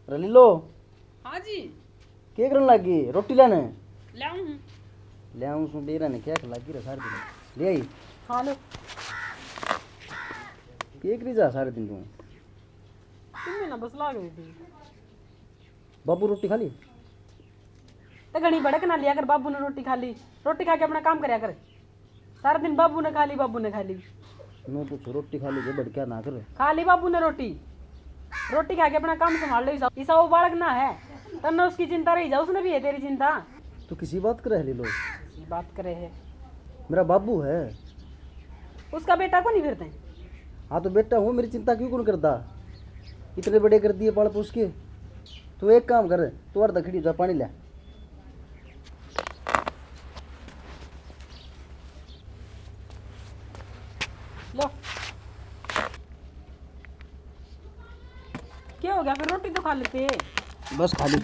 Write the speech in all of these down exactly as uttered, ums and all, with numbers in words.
अरे लीलो। हाँ जी। के करन लागी? रोटी लाने? लाऊं हूँ। लाऊं सूं बेरा ने क्या कर लागी रे सारे दिन? ले आई। खा लो। के करी जा सारे दिन तू? तुम भी ना बस लाग रही थी। बाबू रोटी खा ली? तो घणी भड़क ना लिया कर, बाबू ने रोटी खा ली। रोटी खा के अपना काम करया कर। सारा दिन बाबू ने खा ली, बाबू ने खा ली। मैं पूछो रोटी खा ली, भड़क्या ना कर। खा ली बाबू ने रोटी। रोटी खा के अपना काम संभाल लो। इसा, इसा वो बालक ना है, तन्ने उसकी चिंता रही जा, उसने भी है तेरी चिंता। तू किसी बात करे है लीलो? किसी बात करे है? मेरा बाबू है। उसका बेटा को नहीं फिरते? हाँ तो बेटा हूँ, मेरी चिंता क्यों कौन करता? इतने बड़े कर दिए पाल पोस के। तू एक काम कर, तू अर्धा खड़ी हो जा, पानी ले। लो। क्या हो गया फिर? रोटी तो खा लेते। बस खा ली।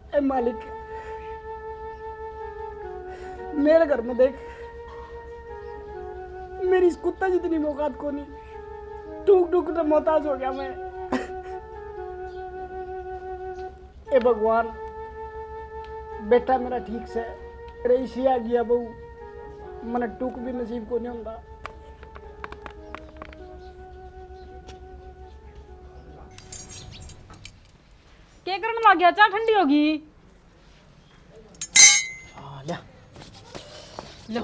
ए मालिक, मेरे घर में देख, मेरी इस कुत्ता जितनी औकात कोनी, टूक टूक तो मोहताज हो गया मैं। ए भगवान, बेटा मेरा ठीक से, तेरे इसी आ गया बहू, मने टूक भी नसीब कोनी होंदा। के करन लग गया? चाय ठंडी होगी। हाँ, ले। ले।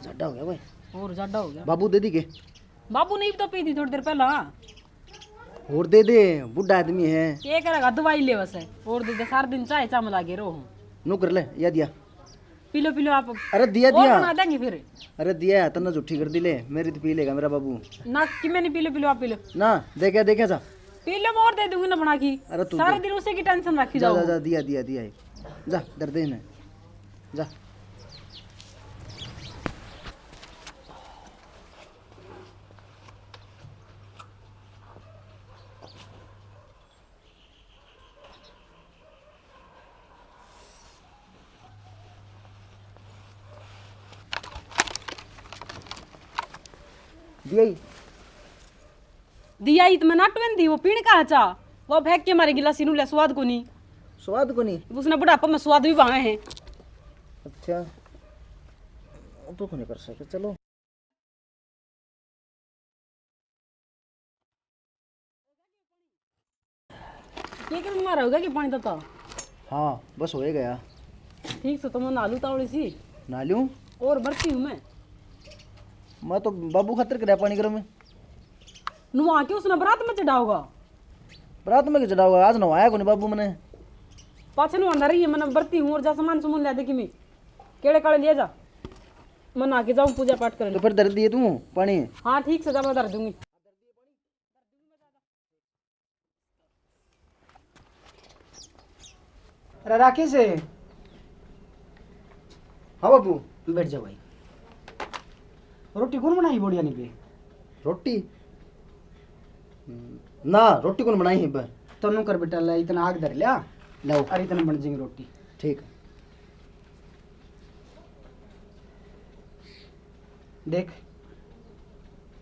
जाडा हो गया भाई। और जाडा हो गया। बाबू दे दी के? बाबू ने तो पी थी थोड़ी देर पहला। और दे दे, बूढ़ा आदमी है। के करेगा, दवाई ले बस। और दे दे, सारा दिन चाय चा में लागे रहो। नो कर ले, या दिया। पी लो, पी लो आप। अरे दिया, और दिया। बना देंगे फिर। अरे दिया है, तन्ने झूठी कर दी ले, मेरी तो पी लेगा मेरा बाबू। ना कि मैं नहीं पी लो, पी लो, आप पी लो। ना, देखे, देखे जा। पी लो, मैं और दे दूंगी ना बना की। अरे तू सारा दे। दिन उसे की टेंशन रखी जा, जाओ। जा, जा, दिया, दिया, दिया है। जा, दर्द ही नहीं। जा। दिया ही। दिया ही तो मैं नाटवेन थी, वो पीण का चा, वो फेंक के मारे गिलासी नू ले, स्वाद कोनी। स्वाद कोनी? उसने बुढ़ापा में स्वाद भी भावे है। अच्छा, वो तो कोनी कर सके, चलो। के कर मारा होगा कि पानी तता? हाँ, बस हो ही गया। ठीक से तो मैं नहा लूँ तावड़ी सी। नहा लूँ? और बरती हूँ मैं। मैं तो बाबू खातर करया पानी गरम। नुआ के उसने बरात में चढ़ाओगा? बरात में के चढ़ाओगा? आज नवाया कोनी बाबू मने। पाछे नुआंदा रही है, मैंने बरती हूँ और जा सामान सुमून ले दे किमी। केड़े काले लिए जा। मैं नहा के जाऊँ पूजा पाठ करने। तो फिर धर दिए तू पानी? हाँ, ठीक से जा, मैं धर दूंगी। अरे राकेश। हाँ बाबू। बैठ जा भाई। रोटी कौन बनाई बोड़िया नहीं पे? रोटी? ना, रोटी कौन बनाई है पे? तन्नू कर बेटा, ले इतना आग धर लिया। लाओ। अरे इतना बन जाएंगे रोटी। ठीक। देख,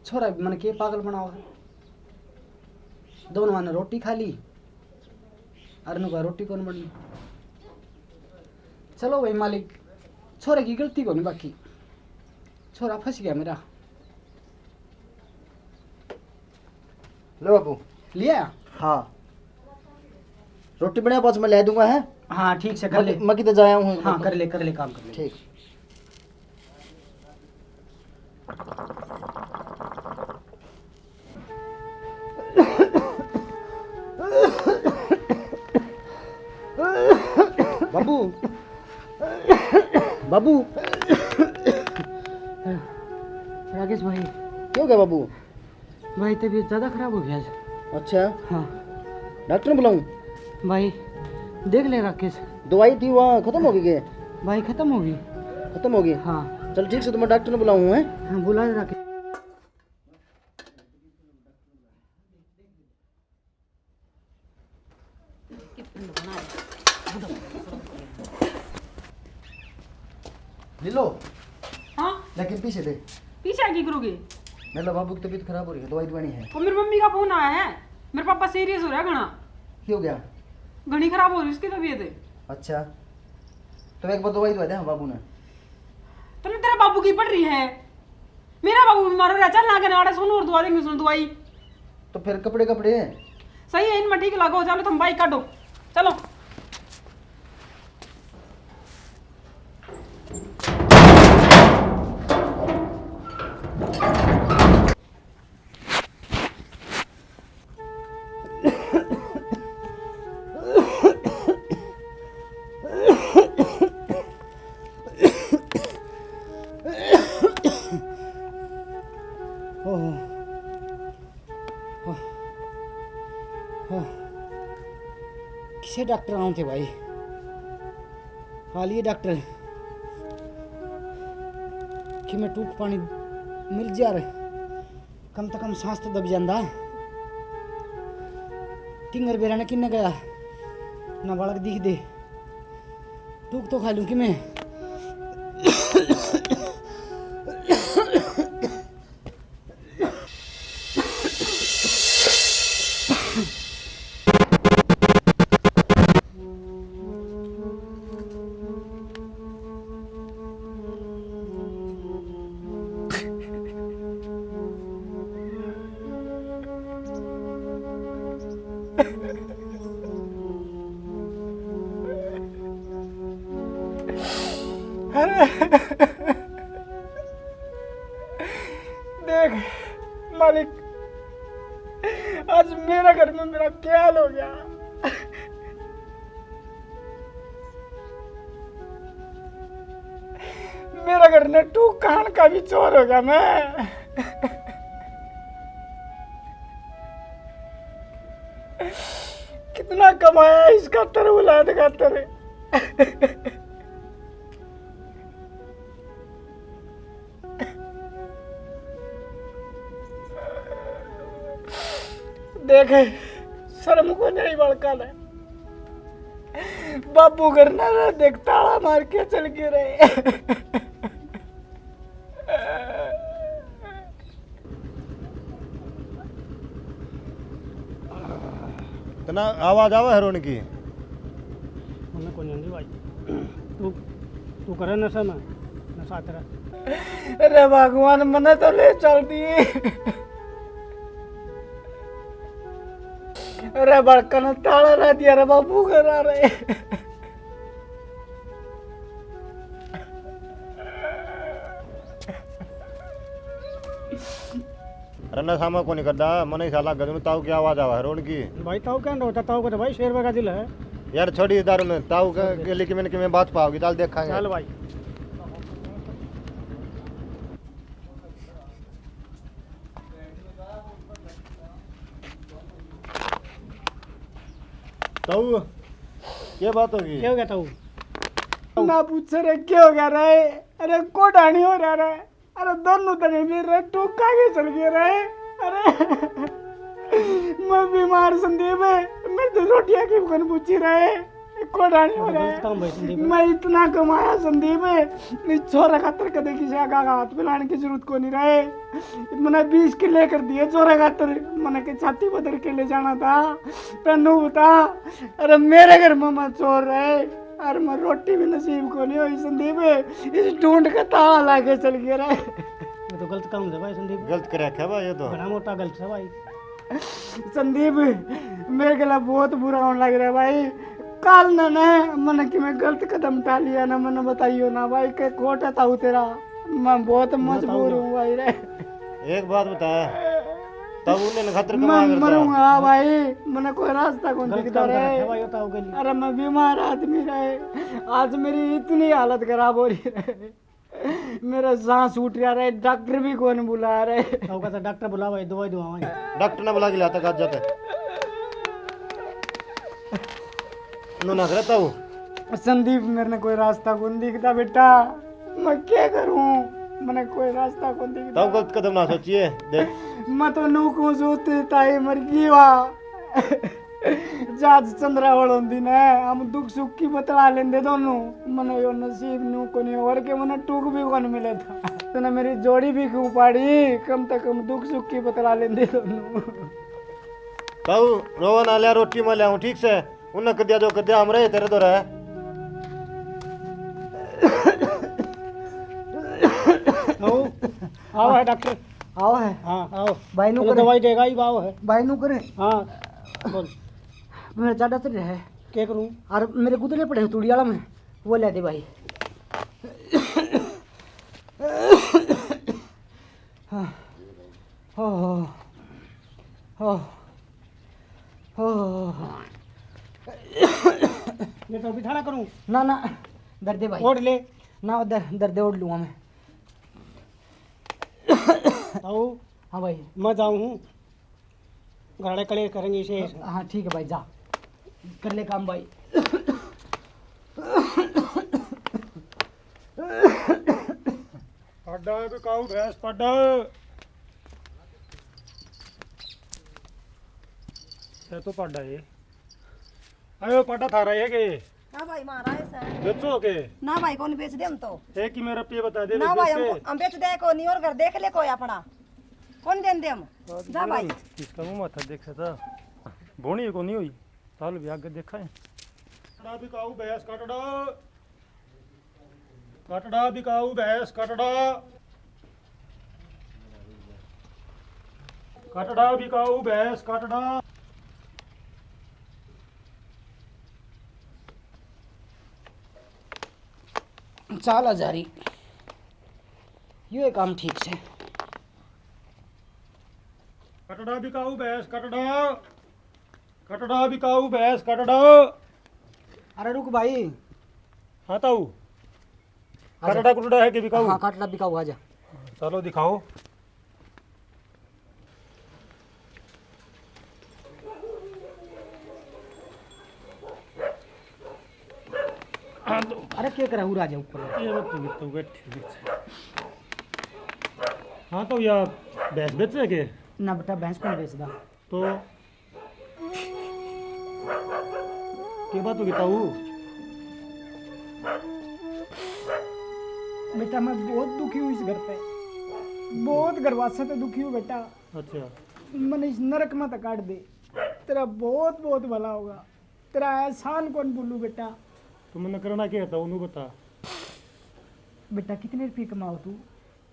छोरा भी मन के पागल बनाओ है। दोनों ने रोटी खा ली, अरे नु का रोटी कौन बनी? चलो भाई मालिक, छोरे की गलती कोनी, बाकी छोरा फंस गया मेरा। लो बाबू। लिया? हाँ। रोटी बनाया, पास मैं ले दूंगा, है? हाँ, ठीक से कर ले। मैं किधर जाया हूँ? हाँ, कर ले, कर ले, काम कर ले। ठीक। बाबू, बाबू। राकेश भाई। क्या हो गया बाबू? भाई, तबीयत ज़्यादा ख़राब हो गया आज। अच्छा। हाँ। डॉक्टर बुलाऊं? भाई, देख ले राकेश। दवाई थी, वहाँ खत्म हो गई के? भाई, खत्म हो गई। खत्म हो गई? हाँ। चल, ठीक से, तो मैं डॉक्टर ने बुलाऊं, हैं? हाँ, बुला राकेश। ले लो। हाँ? लेकिन पीछे दे। पीछे की करोगे? मतलब, बाबू की तबीयत खराब हो रही है, दवाई दवानी है। वो मेरी मम्मी का फोन आया है, मेरे पापा सीरियस हो रहा है घना। क्या हो गया? घनी खराब हो रही उसकी तबीयत। अच्छा, तो एक बार दवाई दवा दे, हाँ, बाबू ने। तन्ने तेरा बाबू की पड़ रही है? मेरा बाबू बीमार हो रहा है, चल ना कने आड़े सोनू और दवा देंगे उसने दवाई। तो फिर कपड़े, कपड़े? सही है, इनमें ठीक लागो, चलो तुम बाइक काटो, चलो। ओह। ओह। ओह। किसे डॉक्टर आऊं थे भाई? हाल ये डॉक्टर कि मैं टूट पानी मिल जा रे। कम से कम सांस तो दब जांदा। किंगर बेरा ने किन्ने गया ना बालक दिख दे। टूक तो खा लूं कि मैं। अरे देख मालिक, आज मेरा घर में मेरा क्या हाल हो गया। मेरा घर ने टू खान का भी चोर हो गया मैं। कितना कमाया इस खातर, औलाद खातर। देख, शर्म को नहीं बड़का ने। बाबू घर ना रह, देख, ताला मार के चल के रहे। तना आवाज आवे है रोने की? मन्ने कोनी आंदी भाई। तू, तू करे नशा में, नशा तेरा। अरे भगवान, मन्ने तो ले चल दी। अरे बड़कन ताला ला दिया रे बाबू, घर आ रहे। अरे नशा में कोनी करदा, मने ऐसा लागे जिसमें ताऊ की आवाज आवे है रोन की। भाई ताऊ क्या होता, ताऊ का तो भाई शेर का दिल है। यार छोड़ी दारू में, ताऊ के, के लिए कि मैंने, कि मैं बात पाओगी, चल देखांगे। चल भाई। ताऊ, क्या बात होगी? क्या हो गया ताऊ? ना पूछे रे, क्या हो गया रे? अरे कोडानी हो रहा रे। अरे दोनों तने मेरे टूका के चल गए रे। अरे मैं बीमार संदीप, मेरे तो रोटियां की भूख पूछी रहे। कोडानी हो रहा है। काम भाई संदीप। मैं इतना कमाया संदीप, इस छोरा खातर कदे किसी आगा का हाथ मिलाने की जरूरत को नहीं रहे। मैंने बीस किले कर दिए छोरा खातर, मैंने के छाती पकड़ के ले जाना था। तन्नू बता, अरे मेरे घर में मैं चोर रहे, अरे मैं रोटी भी नसीब को नहीं हुई संदीप, इस ढूंढ के ताला लाके चल गया रे। ये तो गलत काम है भाई संदीप। गलत कर रखा भाई ये तो। बड़ा मोटा गलत है भाई। संदीप, मेरे गला बहुत बुरा होने लग रहा है भाई। काल ना ना, मैंने कि मैं गलत कदम उठा लिया ना, मैंने बताइयो ना भाई, के खोट है ताऊ तेरा। मैं बहुत मजबूर हूँ भाई रे। एक बात बता, तब उन्हें खातर मैं कमा करता। मरूंगा भाई, मैंने कोई रास्ता कौन गलत दिखता काम कर रहा है रे। भाई, बताओ गली। अरे मैं बीमार आदमी रहे, आज मेरी इतनी हालत खराब हो रही है। मेरा सांस उठ रहा रे, डॉक्टर भी कौन बुला रहे। तो कहता डॉक्टर बुलाओ, ये दवाई दवावांगे। डॉक्टर ने बुला के लाता, काट जाता। नो ना करता वो। संदीप, मेरे ने कोई रास्ता कौन दिखता बेटा, मैं क्या करूं? मैंने कोई रास्ता कौन दिखता। तब गलत कदम ना सोचिए, देख। मैं तो नू को सोते ताई मर गई वा। जहाज चंद्रावल होंदी ने, हम दुख सुख की बतला लेंदे दोनों। मने यो नसीब नू कोनी और के मने टूक भी कोन मिले था। तने मेरी जोड़ी भी क्यों पाड़ी, कम से कम दुख सुख की बतला लेंदे दोनों। ताऊ, रोवा ना लिया, रोटी मैं लियाऊं, ठीक से? उन्हें कर दिया जो कर दिया, हम रहे तेरे तो रहे। ताऊ, आओ है डॉक्टर। आओ है। हाँ, आओ। भाई नू चलो करे। दवाई देगा ही, आओ है। भाई नू करे। हाँ, बोल। मेरा जाडा चल रहा है। क्या करूँ? और मेरे गुदले पड़े हैं तूड़ी वाला में, वो ले दे भाई। हाँ। हो, हो, हो, हो। ये तो बिठाना करूँ? ना, ना, दर्दे भाई। ओढ़ ले। ना, दर-, दर्दे ओढ़ लूँगा मैं। ताऊ, हाँ भाई। मैं जाऊँ हूँ, घर वाले कले करेंगे इसे। हाँ, ठीक है भाई, जा, कर ले काम भाई। पाडा है बिकाऊ भैंस, पाडा। ये तो पाडा है। अरे पाडा थारा है के? ना भाई, मारा है सर। बेचो के? ना भाई, कौन बेच दे हम तो। एक ही मेरा पे बता दे, ना भाई, हम, हम बेच दे को नहीं और घर देख ले कोई अपना। कौन देन दे हम? जा भाई। इसका मुंह माथा देख सकता। बोनी को नहीं हुई। चल भी आगे देखा है। कटड़ा बिकाऊ भैंस, कटड़ा। कटड़ा बिकाऊ भैंस, कटड़ा। कटड़ा बिकाऊ भैंस, कटड़ा। चाल हजारी, यो काम ठीक से। कटड़ा बिकाऊ भैंस, कटड़ा। कटड़ा बिकाऊ भैंस, कटड़ा। अरे रुक भाई। हाँ ताऊ। आजा। कटड़ा कुटड़ा है के बिकाऊ? हाँ, कटड़ा बिकाऊ, आजा। चलो दिखाओ। हाँ तो अरे के करे, उरा जा ऊपर। ये तो, तो बैठे, बैठे। हाँ तो या भैंस बेचे के? ना बेटा, भैंस कौन बेचदा? तो के बात होगी ताऊ? बेटा, मैं बहुत दुखी हूँ इस घर पे, बहुत घरवासा तो दुखी हूँ बेटा। अच्छा। मने इस नरक में तो काट दे, तेरा बहुत बहुत भला होगा, तेरा एहसान कौन भूलू बेटा। तो मने करना क्या था, उन्हों बता। बेटा, कितने रुपये कमाओ तू?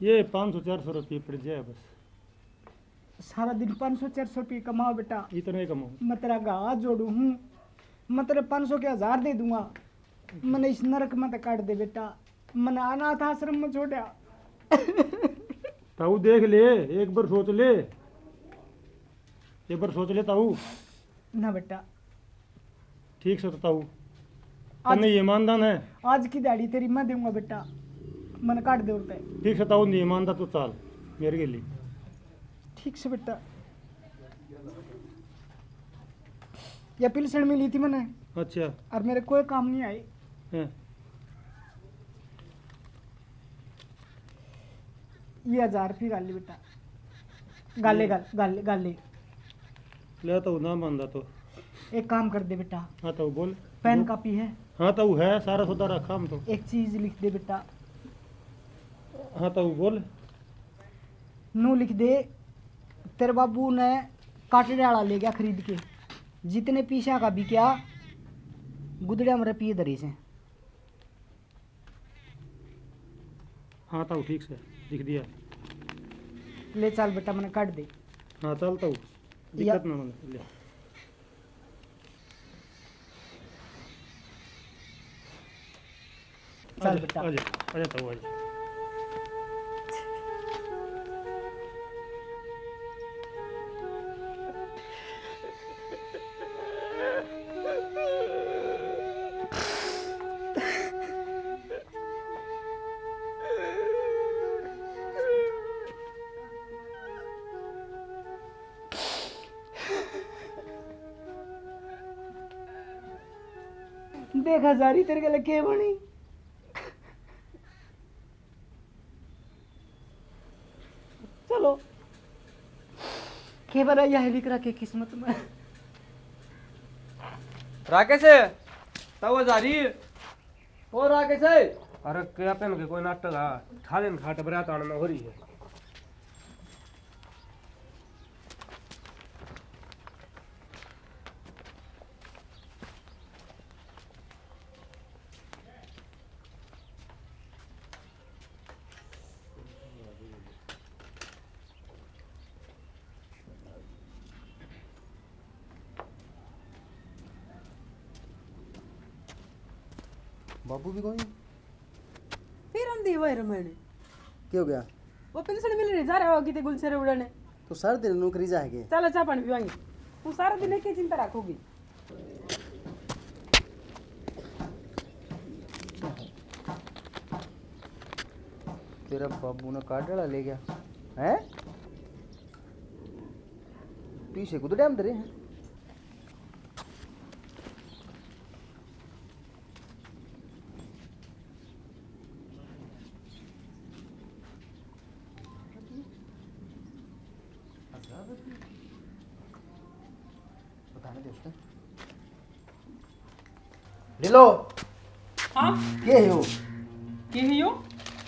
ये पाँच सौ चार सौ रुपये पड़ जाए बस। सारा दिन पाँच सौ चार सौ रुपये कमाओ बेटा। इतने ही कमाओ। मैं तेरा हाथ जोड़ू हूँ, मैं तेरे पाँच सौ के हजार दे दूंगा। मने इस नरक में तो काट दे बेटा, मने अनाथ आश्रम में छोड़ा। ताऊ देख ले, एक बार सोच ले, एक बार सोच ले ताऊ। ना बेटा। ठीक से तो ताऊ। आज तन्ने ये मानदान है? आज की दिहाड़ी तेरी मैं दूंगा बेटा, मन काट दे उल्टे। ठीक से ताऊ, नहीं मानदा तो चाल मेरे के लिए। ठीक से बेटा। या पिलसण मिली थी मैंने। अच्छा। और मेरे कोई काम नहीं आई। हैं। ये हजार रुपये गाल ले बेटा। गाले, गाल, गाले, गाले। ले तो ना मानदा तो। एक काम कर दे बेटा। हाँ तो बोल। पेन बोल। कॉपी है? हाँ तो है, सारा सौदा रखा हम तो। एक चीज लिख दे बेटा। हाँ तो बोल। नू लिख दे, तेरे बाबू ने काटड़े वाला ले गया खरीद के, जितने पीसा का बिकया, गुदड़िया में रुपये धरे से। हाँ ताऊ, ठीक से लिख दिया। ले चल बेटा, मैंने काट दे। हाँ चल ताऊ, या दिक्कत ना मने, ले। चल बेटा। आ जा, आ जा, ताऊ, आ जा। देखा सारी तेरे गले के बनी। चलो, के बना यह लिख रखे किस्मत में। राकेश, तब जा रही। ओ राकेश। अरे क्या पहन के कोई नाटक है? ठाले न खाट बरात आने में हो रही है। बाबू भी कोई? फिर हम देवा है रमायण। क्या हो गया? वो पेंशन मिल रही जा रहा होगी ते गुलछरे उड़ाने। तो सारे दिन नौकरी जाएगी। चलो चाय पानी पीवांगे। तू सारा दिन एक ही चिंता रखोगी। तेरा बाबू ने कार्ड वाला ले गया है? पीछे कुछ डैम धरे हैं। बताने दे उसने। ढिलो। हाँ? के है यो? के है यो?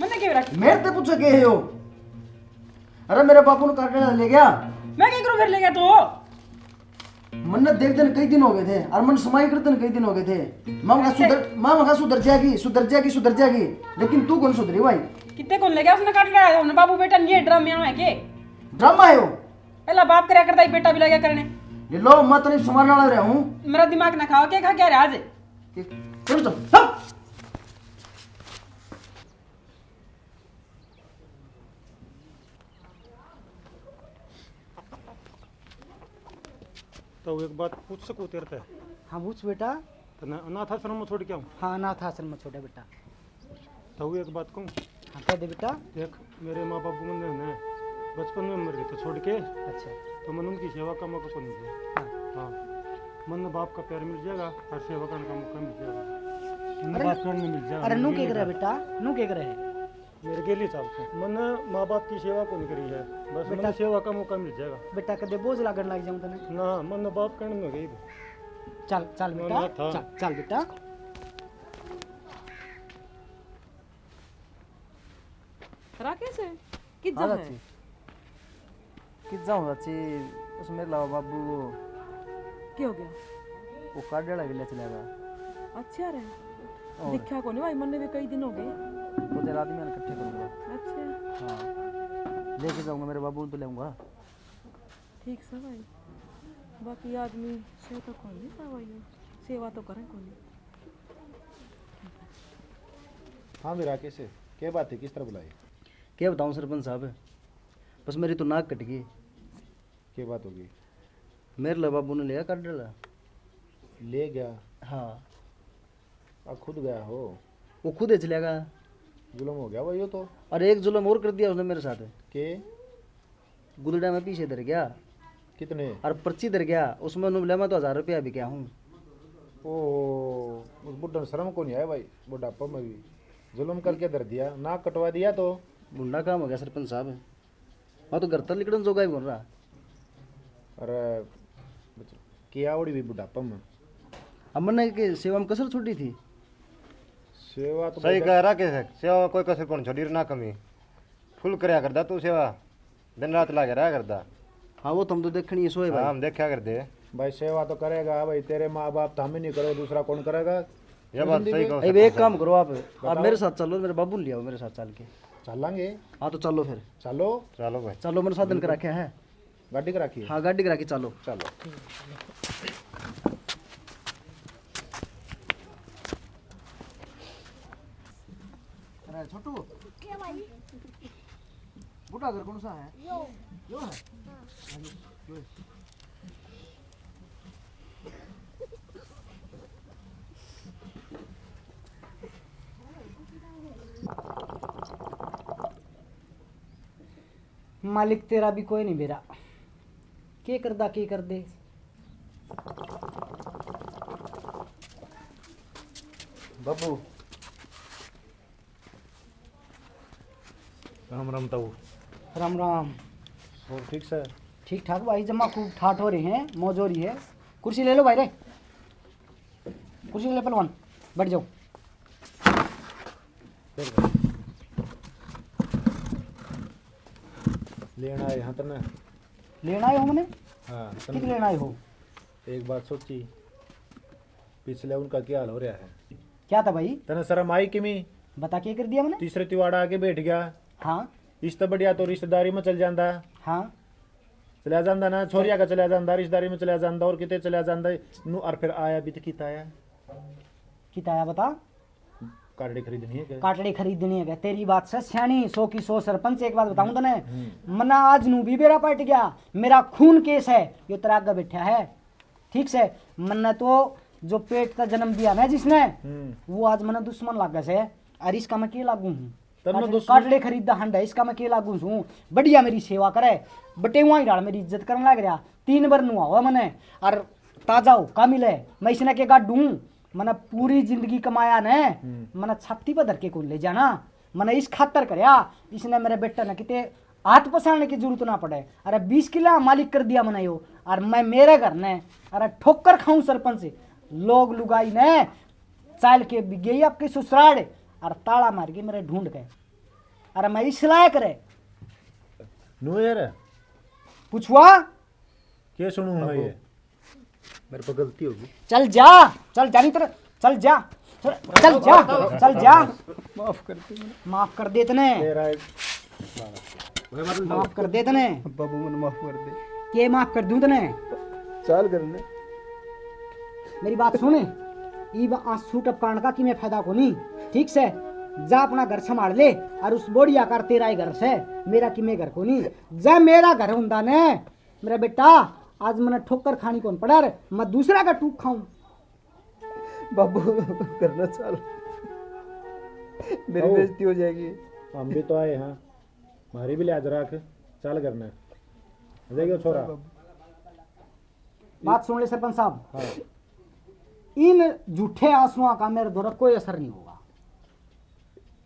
मैंने के रखी? मेरे ते पूछो के है यो? अरे मेरे बापू ने कार्ड ले गया। मैं क्या करूँ फिर ले गया तो? मन्ने देख देन कई दिन हो गए थे, और मन समाई कर देन कई दिन हो गए थे। मामा का सुधर, मामा का सुधर जाएगी, सुधर जाएगी, सुधर जाएगी, लेकिन तू कौन सुधरी भाई? कितने कौन ले गया उसने कार्ड ले? हमने बाबू बेटा नहीं है, ड्रामे में है के? ड्रामा है वो। पहला बाप करया करता ही बेटा भी लगा करने। ले लो, मैं तो नहीं संभालने वाला रहा हूँ। मेरा दिमाग ना खाओ, क्या खा क्या रहा आज? चल, चल, चल। तो एक बात पूछ सकूं तेरे ते? हाँ, पूछ बेटा। तो ना, अनाथ आश्रम में छोड़ के आऊँ? हाँ, अनाथ आश्रम में छोड़ा बेटा। तो एक बात कहूँ? हाँ, कह दे बेटा। देख, मेरे माँ बाप ने ना बचपन में मर गए थे छोड़ के। अच्छा। तो मन उनकी सेवा का मौका को नहीं दिया। हाँ। हाँ। मन बाप का प्यार मिल जाएगा और सेवा करने का मौका मिल जाएगा। मन अरे बाप करने मिल जाएगा, अरे नू के करे बेटा, नू के करे? मेरे गेली चालते हैं। मन माँ बाप की सेवा को नहीं करी है, बस बेटा, मन सेवा का मौका मिल जाएगा। बेटा, कदे बोझ लागण लग जाऊं तने? ना, मन बाप कहने में गई। चल, चल बेटा, चल, चल बेटा। राकेश है? कित हाँ, जा है? चाची। कित जाऊँ चाची, उस मेरे लावा बाबू वो। क्या हो गया? वो कार्ड वाला भी ले चला गया। अच्छा रे। और? दिखा को नहीं भाई, मन्ने भी कई दिन हो गए। दो चार आदमी इकट्ठे करूँगा। अच्छा। हाँ। लेके जाऊँगा, मेरे बाबू ने तो लेऊँगा। ठीक से भाई, बाकी आदमी से तो कौन नहीं था भाई, सेवा तो करें कौन। हाँ भी राकेश, क्या बात है, किस तरह बुलाए? क्या बताऊँ सरपंच साहब, बस मेरी तो नाक कट गई। क्या बात होगी? मेरे ला बाबू ने लिया कार्ड वाला। ले गया? हाँ। आ खुद गया हो? वो खुद ही चला गया। जुल्म हो गया भाई, यो तो। और एक जुल्म और कर दिया उसने मेरे साथ। के? गुदड़ा में पीछे धर गया। कितने? और पर्ची धर गया, उसमें उन्होंने बोला, "मैं तो हजार रुपया भी क्या हूँ।" ओ, उस बुढ़ा ने शर्म को नहीं आया भाई, बुढ़ापा में भी जुल्म करके धर दिया, नाक कटवा दिया तो। भुंडा काम हो गया सरपंच साहब। मैं तो घर तक निकलने जोगा ही बोल रहा। अरे, बच-, किया ओड़ी भी बुढ़ापा में। अब मैंने के सेवा में कसर छोड़ी थी। सेवा तो सही भाई कह रहा के सेवा में कोई कसर कौन छोड़ी, ना कमी। फुल करया करदा तू सेवा, दिन रात लागे रहा करदा। हाँ, वो तुम तो देखनी ही सोए भाई। हाँ, हम देखा कर दे। भाई, सेवा तो करेगा भाई, तेरे माँ बाप तो हम ही नहीं करो, दूसरा कौन करेगा? ये बात सही कहो। ए, एक काम करो आप, आप बताओ। मेरे साथ चलो, मेरे बाबू ने ले आओ मेरे साथ चल के। चलेंगे। हाँ, तो चलो फिर। चलो। चलो भाई। चलो, मैंने साधन कर रखे हैं। गाड़ी कर रखी है? हाँ, गाड़ी कर रखी, चलो। चलो। छोटू, क्या भाई? बूढ़ा घर कौन सा है? यो। यो है? हाँ। यो, यो है। मालिक तेरा भी कोई नहीं बेरा, के करदा के कर दे। बाबू, राम राम ताऊ। राम राम। और ठीक सै? ठीक ठाक भाई, जमा खूब ठाठ हो रहे हैं, मौज हो रही है। कुर्सी ले लो भाई रे, कुर्सी ले पहलवान, बैठ जाओ। लेना आए हाँ तन्ने। लेना आए हो मने? हाँ, कित लेना आए हो? एक बात सोची, पिछले उनका क्या हाल हो रहा है? क्या था भाई? तन्ने शर्म आई किमी? बता, क्या कर दिया मैंने? तीसरे तिवाड़ा आके बैठ गया। हाँ। इस तो बढ़िया तो रिश्तेदारी में चल जांदा। हाँ। चला जांदा ना, छोरिया का चला जांदा, रिश्तेदारी में चला जांदा और किते चला जांदा। नु और फिर आया भी तो कित आया? कित आया बता? काटड़ी खरीदनी है क्या? काटड़ी खरीदनी है क्या? तेरी बात से स्याणी, सौ की सौ सरपंच। एक बात बताऊं तने, हम्म। मन्ना आज नू भी बेरा पट गया, मेरा खून केस है, यो तेरा आगे बैठा है, ठीक से। मन्ने तो जो पेट का जन्म दिया ना जिसने, हम्म। वो आज मन्ने दुश्मन लागे से। और इसका मैं के लागू हूँ? तब मैं आज दुश्मन काटले खरीदा हंडा, इसका मैं के लागू हूँ? बढ़िया मेरी सेवा करे, बटेवा ही डाल मेरी इज्जत करने लग रहा। तीन बार नुआवा मने, और ताजा हुक्का मिले, मैं इसने के गाडू हूँ? मने पूरी जिंदगी कमाया ने, हम्म। मने छाती पर धर के कोई ले जाना। मने इस खातर करया, इसने मेरे बेटे ने किते हाथ पसारने की जरूरत ना पड़े। अरे बीस किला मालिक कर दिया मने यो, और मैं मेरे घर ने, अरे ठोकर खाऊं सरपंच, लोग लुगाई ने चाल के भी गई आपके ससुराल, और ताला मार के मेरे ढूंढ के, अरे मैं इस लायक रे। नु यार। पूछवा? के सुनू मैं ये? मेरे पे गलती होगी। चल जा, चल जा, नहीं तेरा, चल जा, चल, चल जा, चल जा। माफ कर दे मैंने। माफ कर दे तने। तेरा एक माफ कर दे तने। बाबू, मैंने माफ कर दे। के माफ कर दूं तने? चाल कर ले। मेरी बात सुन, इब आंसू टपकाण का किमे फायदा कोनी, ठीक से? जा अपना घर संभाल ले, और उस बोढ़िया का तेरा ही घर से, मेरा किमे घर कोनी। जा मेरा घर हुंदा ने, मेरा बेटा, आज मने ठोकर खानी कौन पड़ा रे, मैं दूसरा का टूक खाऊं। बाबू, घर ना चाल, मेरी आओ। बेइज्जती हो जाएगी। हम भी तो आए हाँ, हमारी भी लिहाज रख, चाल घर ना। देखो छोरा। बाबू। बात सुन ले सरपंच साहब। हाँ। इन झूठे आंसुओं का मेरे द्वारा कोई असर नहीं होगा।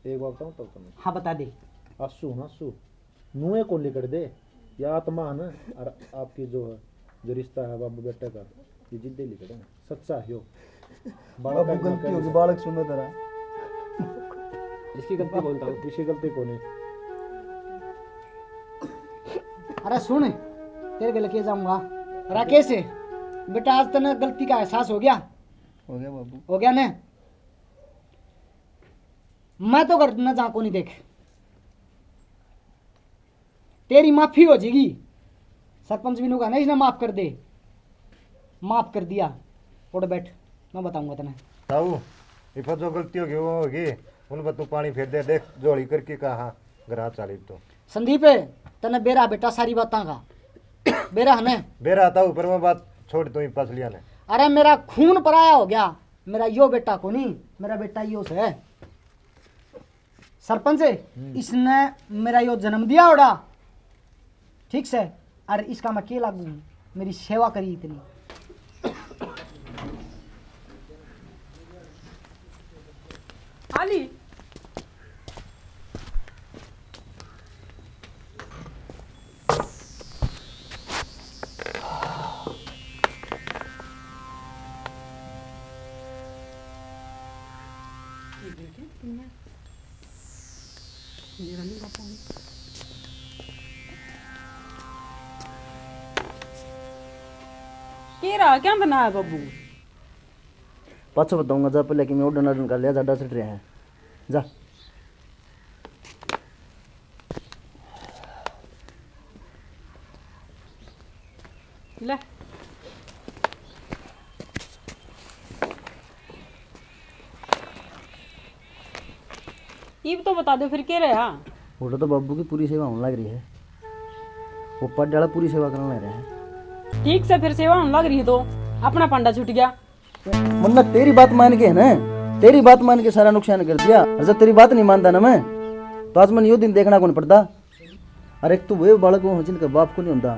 एक बात बताऊं तो तुम्हें? हाँ, बता दे। आंसू ना आंसू, नुए को लिकड़ दे, या आत्मा है ना, और आपकी जो है, जो रिश्ता है बाबू बेटे का, ये जिद्दे लिकड़े हैं, सच्चा है यो। बालक बाबू, का गलती होगी, बालक सुनो जरा। इसकी गलती कौन था? इसकी गलती कौन है? अरे सुन, तेरे गल के जाऊंगा। राकेश, बेटा, आज तने गलती का एहसास हो गया? हो गया बाबू। हो गया ने? मैं तो घर ना जा कोनी, देख, तेरी माफी हो जाएगी। सरपंच भी नु कहा ना, इसने माफ कर दे। माफ कर दिया। उठ बैठ, मैं बताऊंगा तने। ताऊ, इफा जो गलती होगी वो होगी, उन पर तू पानी फेर दे। देख, झोली करके कहा, घर आ चाली तो। संदीप, तने बेरा बेटा सारी बातां का। बेरा है ने? बेरा ताऊ, पर मैं बात छोड़ तू ही पसलिया ने। अरे मेरा खून पराया हो गया, मेरा यो बेटा कोनी, मेरा बेटा यो से। सरपंच, हम्म। इसने मेरा यो जन्म दिया होड़ा, ठीक से, और इसका मैं के लागू हूँ? मेरी सेवा करी इतनी। आली। के रहा, क्या बनाया बाबू? पाछो बताऊंगा, जा पहले कि मैं उड़न अड़न कर लिया, जाडा सट रहे हैं। जा। ले। इब तो बता दो फिर के रहा? वो तो बाबू की पूरी सेवा होने लग रही है। वो पड्डे वाला पूरी सेवा करने लग रहा है। ठीक से फिर सेवा होने लग रही है तो अपना पंडा छूट गया। मन्ना तेरी बात मान के है ना, तेरी बात मान के सारा नुकसान कर दिया। और जब तेरी बात नहीं मानता ना मैं, तो आज मैंने यो दिन देखना कौन पड़ता। अरे एक तो वे बालक हो जिनका बाप को नहीं होता,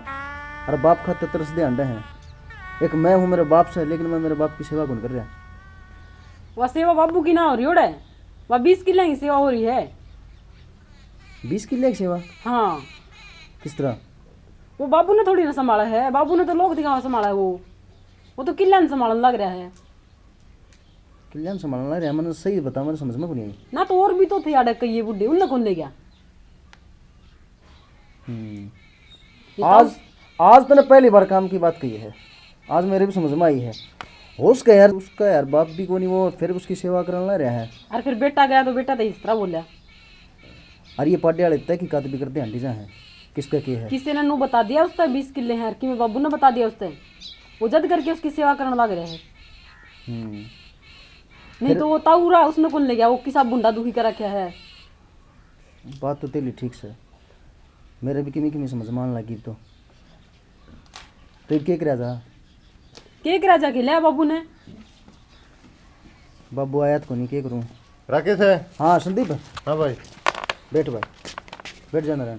और बाप खातर तरस दे अंडे हैं। एक मैं हूँ मेरे बाप से, लेकिन मैं मेरे बाप की सेवा कौन कर रहा? वह सेवा बाबू की ना हो रही ओड़े, वह बीस किले की सेवा हो रही है। बीस किले की सेवा? हाँ। किस तरह? वो बाबू ने थोड़ी ना संभाला है, बाबू ने तो लोग दिखावा संभाला है। वो वो तो किला ने संभालन लग रहा है। किला ने संभालन लग रहा है? मैंने सही बता, मेरे समझ में को नहीं आई। ना तो और भी तो थे आड़े कई ये बूढ़े, उनने कौन ले गया? हम्म। ये तो आज आज तूने पहली बार काम की बात कही है। आज मेरे भी समझ में आई है। हो सके यार, उसका यार बाप भी कोनी, वो फिर उसकी सेवा करने लग रहा है। और फिर बेटा गया तो बेटा तो इस तरह बोला। और ये पाडे वाले तय की कात भी करते हैं, डीजा है। किसका के है? किसी ने नू बता दिया उसते बीस किले हैं, और किमें बाबू ने बता दिया उसते। वो जद करके उसकी सेवा करने लग रहे हैं। हम्म। नहीं फिर तो वो ताऊ रहा, उसने कौन ले गया? वो किसा बुंडा दुखी कर रखा है। बात तो तेरी ठीक से, मेरे भी किमी किमी समझ में आने लगी तो। तो के करा जा? के करा जा के लिया बाबू ने? बाबू आया तो कोनी, के करूं? राकेश है? हाँ संदीप। हाँ भाई। बैठ भाई, बैठ जा नारायण।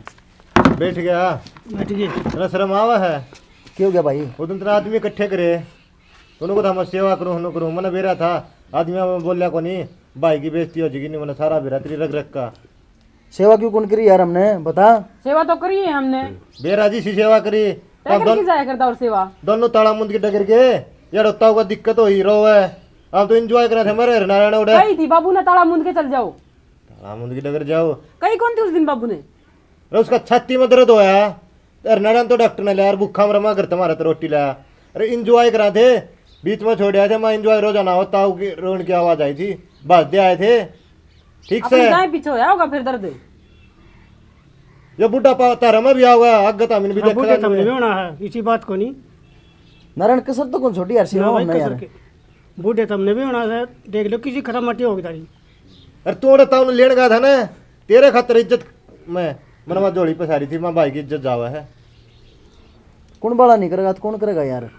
बैठ गया। बैठ गए। तेरा शर्म आवा है? के हो गया भाई? वो दिन तेरा आदमी इकट्ठे करे, उन्होंने को हम सेवा करूं, उन्होंने करूं, मैंने बेरा था, आदमी में बोलिया कोनी, भाई की बेइज्जती हो जाएगी, नहीं मैंने सारा बेरा तेरी रग रग का। सेवा क्यों कौन करी यार हमने, बता। सेवा तो करी है हमने। बेरा जी सी सेवा करी। तै हम कर दोन-, की जाया करता और सेवा? दोनों ताला मुंद के डगर के, यार होता होगा दिक्कत हो ही रो है। हम तो एंजॉय करा थे, मरे हरनारायण उड़े। कही थी बाबू ने ताला मुंद के चल जाओ। ताला मुंद के डगर जाओ। कही कौन थी उस दिन बाबू ने? अरे उसका छाती में दर्द होया। अरे नारायण तो डॉक्टर ने लिया, यार भूखा मरमा घर तुम्हारा तो रोटी लाया। अरे एंजॉय करा थे, बीच में छोड़ आया थे, मैं एंजॉय रोजाना होता हूँ कि रोन की आवाज आई थी, भाजते आए थे। ठीक अपने से। गाय पीछे होया होगा फिर दर्द। ये बुढ़ा पा तारा में भी आओगा, आगे तो हमने भी हाँ, देखा बूढ़े तो हमने भी होना है, इसी बात को नहीं। नारायण कसर तो कौन छोटी यार, ना सेवा भाई, होना कसर यार। के। बूढ़े तो हमने भी होना है, देख लो किसी खत्म मटी होगी तारी। अरे तू उड़े ताऊ ने लेने गया था ना, तेरे खातर इज्जत मैं मनवा झोली पसारी थी, मैं भाई की इज्जत जावा है। कौन बाला नहीं करेगा तो कौन करेगा यार?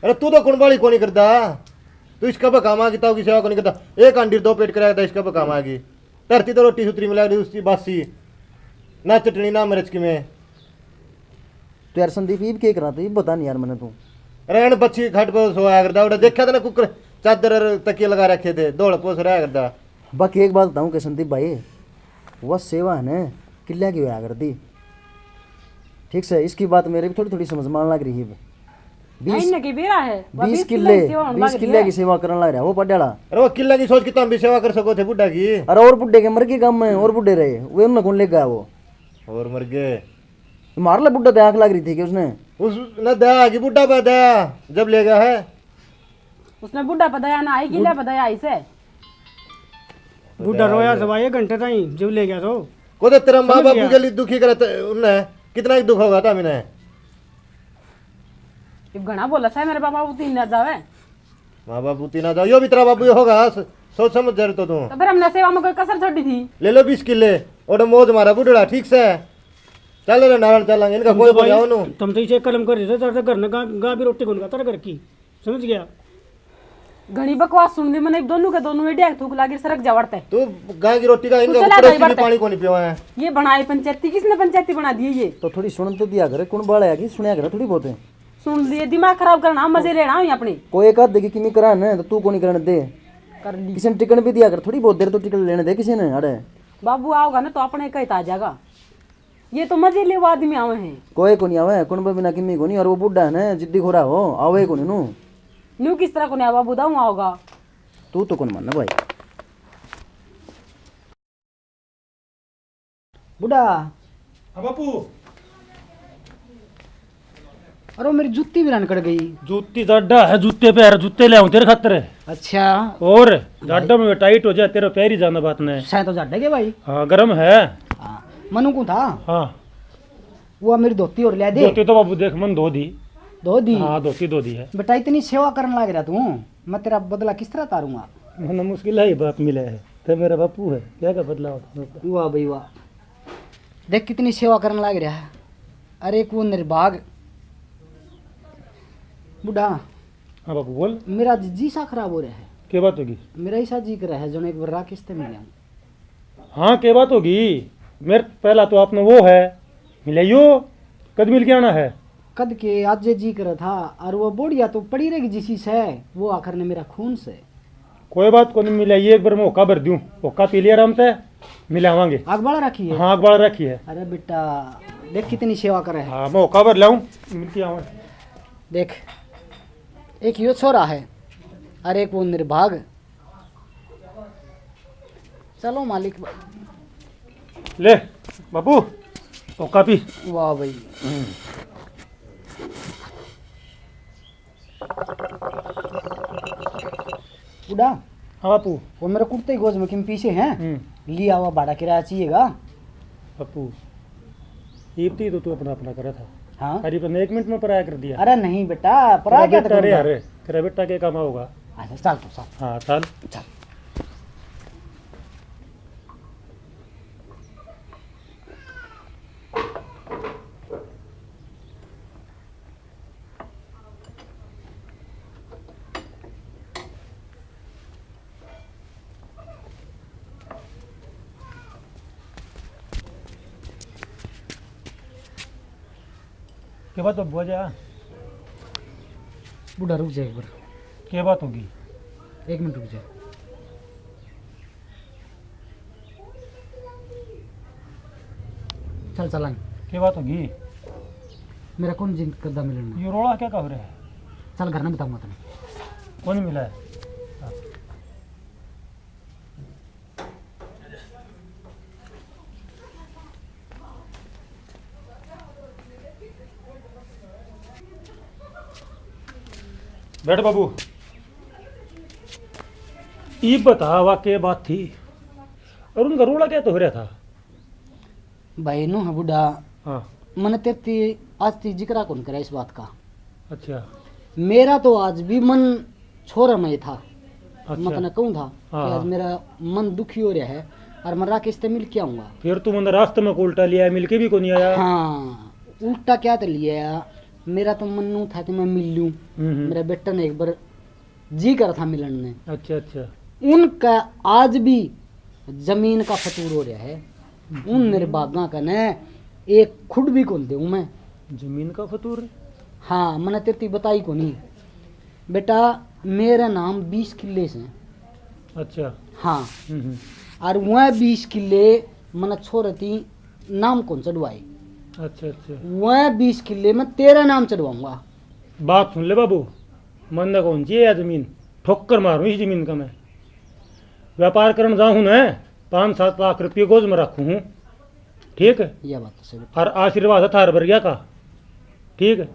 अरे तू तो कौन बाली को नहीं करदा, तू इसका बकामा की ताऊ की सेवा को नहीं करदा। एक आंडी दो पेट कराया था, इसका बकामा की धरती तो रोटी सुतरी मिला दी उसकी बासी, ना चटनी ना मिर्च की में। तो यार संदीप, इब के करा तू, इब बता नहीं यार मैंने तू। अरे एन बच्ची खाट पर सोया करदा, उड़ा देखा था ना कुकर चादर और तकिए लगा रखे थे, दौड़ पोस रहा करदा। बाकी एक बात बताऊं के संदीप भाई, वह सेवा है ना किल्या की होया करती। ठीक से, इसकी बात मेरे भी थोड़ी थोड़ी समझ में आने लग रही है। बीस इनने की बेरा है, वह बीस बीस किले किले, की सेवा होने बीस लग रही किले है। की सेवा करने लग रहा है वो पड्याला। अरे वो किले की सोच के तुम भी सेवा कर सको थे बुढ़ा की। अरे और बुढ़े के मर गए गाम में, और बुढ़े रहे, वे उन्हें कौन ले गया वो? और मर गए। मार ले बुढ़ा, ते आंख लग रही थी कि उसने? उसने दया आ गई बुढ़ा पे, दया जब ले गया है। उसने बुढ़ा पे दया ना आई, किले पे दया आई से। बुढ़ा रोया सवा एक घंटे ताई, जब ले गया तो। को तो तेरा माँ समझ बाबू गया। के लिए दुखी करे ते उन्हें कितना ही दुख होगा था मैंने। इब घना बोला सा मेरे बाबा, वो तीन ना जावे। माँ बाबू तीन ना जाओ, यो भी तेरा बाबू ही होगा, स-, सोच समझ जा रहे तो तू। तो फिर हमने सेवा में कोई कसर छोड़ी थी? ले लो बीस किले, और मौज मारा बुढ़ड़ा, ठीक से। चल रे नारायण, चलांगे, इनका कोई तुम तो बोले भाई, उन्हों। तुम तो इसे कर्म कर रहे थे, तेरे घर ने गां, गां भी रोटी कौन खाता घर की, समझ गया? घणी बकवास सुन ली मैंने, दोनों के दोनों एडिया थूक लागी, सरक जावड़ते। तू गां की रोटी का, तू इनका चला ऊपर जाए से भी बढ़ते। पानी को नहीं पियो है। ये बनाए पंचायती, किसने पंचायती बना दी ये? तो थोड़ी सुन तो दिया करे, कौन बाल है कि सुनिया करे थोड़ी बहुत। सुन लिए, दिमाग खराब करना, मजे लेना है अपने। कोई एक आधे की किमी करा ने, तो तू को नहीं करने दे। कर ली। किसी ने टिकट भी दिया कर, थोड़ी बहुत देर तो टिकट लेने दे किसी ने, अरे। बाबू आओगा ना तो अपने कहे आ जाएगा। ये तो मजे लेवा आदमी आवे हैं। कोई को नहीं आवे, कुण पे बिना किमी को नहीं, और वो बुढ़ा है ना, जिद्दी खोरा हो, आवे को नहीं नू। नू किस तरह को नहीं आवा, बुदाऊ आओगा। तू तो कौन मानना भाई। बुढ़ा। हाँ बापू। अरे, वो मेरी जूती भी रनकड़ गई। जूती जाडा है, जूते पे यार, जूते ले आऊं तेरे खातर। अच्छा। और जाडा में टाइट हो जाए, तेरे पैर ही जाना बात ने। सै तो जाडा के भाई। हाँ, गरम है। हाँ, मनु को था। हाँ। वो मेरी धोती और ले दे। धोती तो बाबू देख, मन धो दी। धो दी? हाँ, धोती धो दी है। बेटा, इतनी सेवा करने लग रहा तू, मैं तेरा बदला किस तरह तारूंगा? मन मुश्किल है, ये बात मिले है। ते मेरा बापू है, क्या का बदला होता है? वाह भाई वाह, देख कितनी सेवा करने लाग रहा है। अरे को निर्भाग बूढ़ा। हाँ बापू बोल। मेरा जी सा खराब हो रहा है। क्या बात होगी? मेरा ऐसा जी कर रहा है जो एक बार राकेश से मिल आऊं। हाँ, क्या बात होगी? मेरे पहला तो आपने वो है, मिलाइयो, कद मिल के आना है? कद के आज जे जी करा था, और वो बुढ़िया तो पड़ी रहेगी जिसी से, वो आखिर ने मेरा खून से। कोई बात को नहीं, मिलाइए, एक बार मौका भर दूं, मौका पी लिया राम ते, मिलावांगे। आग बाल रखी है? हाँ, आग बाल रखी है। अरे बेटा, देख कितनी सेवा करे है। हाँ, मौका भर लाऊं, मिल के आऊं। देख, एक यो छोरा है, अरे एक वो निर्भाग। चलो मालिक भाई। ले बाबू, ओ कापी। वाह भाई। उड़ा। हाँ बापू। वो मेरे कुर्ते की गोज में किम पीछे हैं। हम्म। लिया हुआ भाड़ा किराया चाहिएगा। बापू, इब तो तू अपना अपना करा था। हाँ। अरे तूने एक मिनट में पराया कर दिया। अरे नहीं बेटा, पराया क्या करूँगा? अरे तेरा बेटा के काम आओगा। अच्छा चल तू चल। हाँ चल। चल। के बात हो बुआ जा? बूढ़ा रुक जा एक बार। के बात होगी? एक मिनट रुक जा। चल चलांगे। के बात होगी? मेरा कौन जिंद करदा मिलन में? यो रोला क्या कह रहा है? चल घर में बताऊंगा तने। कौन मिला है? बैठ बाबू। इब बता, वा के बात थी? और उनका रोला क्या तो हो रहा था? भाई नु है बूढ़ा। हाँ। मन तेती आज ती जिक्रा कौन करा इस बात का। अच्छा। मेरा तो आज भी मन छोरा में ही था। अच्छा। मैं तने कहूँ था हाँ, कि आज हाँ। मेरा मन दुखी हो रहा है और मैं राकेश से मिल के आऊँगा। फिर तू मन रास्ते में को उल्टा लिया, मिल के भी को नहीं आया। हाँ, उल्टा क्या तो लिया, मेरा तो मन नू था कि मैं मिल लूँ, हम्म, हम्म। मेरा बेटा ने एक बार जी करा था मिलन ने। अच्छा, अच्छा। उनका आज भी जमीन का फतूर हो रहा है। हम्म। उन निर्भागा कने एक खुड भी कौन देऊँ मैं। जमीन का फतूर? हाँ, मैंने तेती बताई को नहीं। बेटा, मेरे नाम बीस किले से। अच्छा। हाँ। हम्म, हम्म। और वह बीस किले मैंने छोरे ती नाम कौन चढ़वाए। अच्छा, अच्छा। वह बीस किले मैं तेरा नाम चढ़वाऊंगा। बात सुन ले बाबू, मन्ने कौन चाहिए या जमीन, ठोकर मारूं इस जमीन का मैं। व्यापार करण जाऊं ना, पाँच सात लाख रुपये गोज में रखूं हूँ, ठीक? यह बात तो सही। और आशीर्वाद है थार बरिया का, ठीक?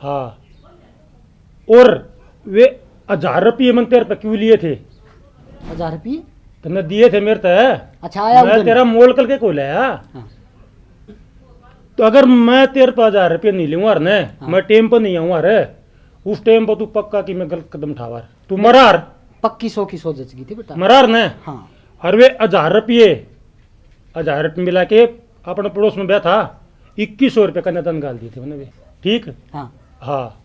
हाँ। और वे हजार रुपये मन तेरे पे क्यों लिए थे? हजार रुपये? तन्ने दिए थे मेरे ते। अच्छा, आया मैं उधर। तेरा मोल करके को लाया। हाँ। तो अगर मैं तेरे पे हजार रुपये नहीं लूँ, अरे ने, हाँ। मैं टाइम पर नहीं आऊँ, अरे, उस टाइम पर तू पक्का कि मैं गलत कदम उठावा, तू मरार। पक्की सौ की सौ जच गई थी बेटा। मरार ने? हाँ। और वे हजार रुपये, हजार रुपये मिला के अपने पड़ोस में ब्याह था, इक्कीस सौ रुपये कन्यादान गाल दिए थे मैंने वे, ठीक? हाँ। हाँ।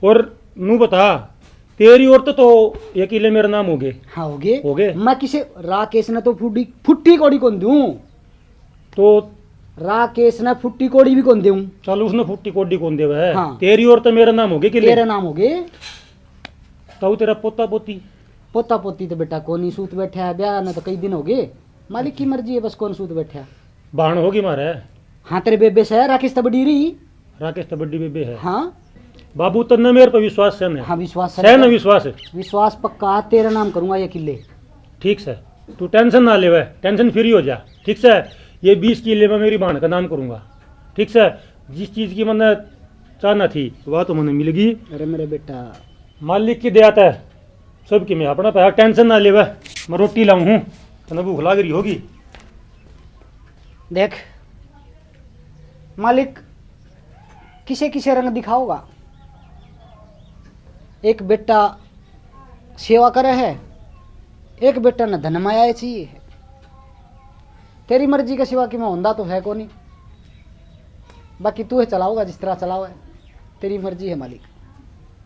और नू बता, तेरी औरत तो ये किले मेरे नाम हो गए। हाँ, हो गए। हो गए। मैं किसे राकेश ने तो फुटी, फुट्टी कौड़ी कौन दूं? तो राकेश ने फुट्टी कौड़ी भी कौन देऊं? चल, उसने फुट्टी कौड़ी कौन देवे है? हाँ। तेरी औरत तो मेरे नाम हो गए किले। तेरे नाम हो गए। तो तेरा पोता पोती? पोता पोती तो बेटा कोनी, सूत बैठा है, ब्याह ने तो कई दिन हो गए। मालिक की मर्जी है, बस कौन सूत बैठा। भाण होगी मारे। हाँ, तेरे बेबे से राकेश तो बड़ी रही। राकेश तो बड़ी बेबे है। हाँ। बाबू, तन्ने मेरे पे विश्वास है ना? हाँ, विश्वास है सै ना बेटा। विश्वास है। विश्वास पक्का, तेरा नाम करूंगा ये किले। ठीक से, तू टेंशन ना लेवे, टेंशन फ्री हो जा। ठीक से, ये बीस किले मैं मेरी भाण का नाम करूंगा। ठीक से, जिस चीज की मैंने चाहना थी, वह तो मैंने मिल गई। अरे मेरे बेटा। मालिक की दया तै सब की मैं अपना पैसा, टेंशन ना लेवे, मैं रोटी लाऊं हूँ, तन्ने भूख लाग रही होगी। देख मालिक, किसे किसे रंग दिखाओगा। एक बेटा सेवा करे है, एक बेटा ने धन माया चाहिए है। तेरी मर्जी के सिवा कि मैं होंदा तो है कोनी, बाकी तू है चलाओगा जिस तरह चलाओ है, तेरी मर्जी है मालिक।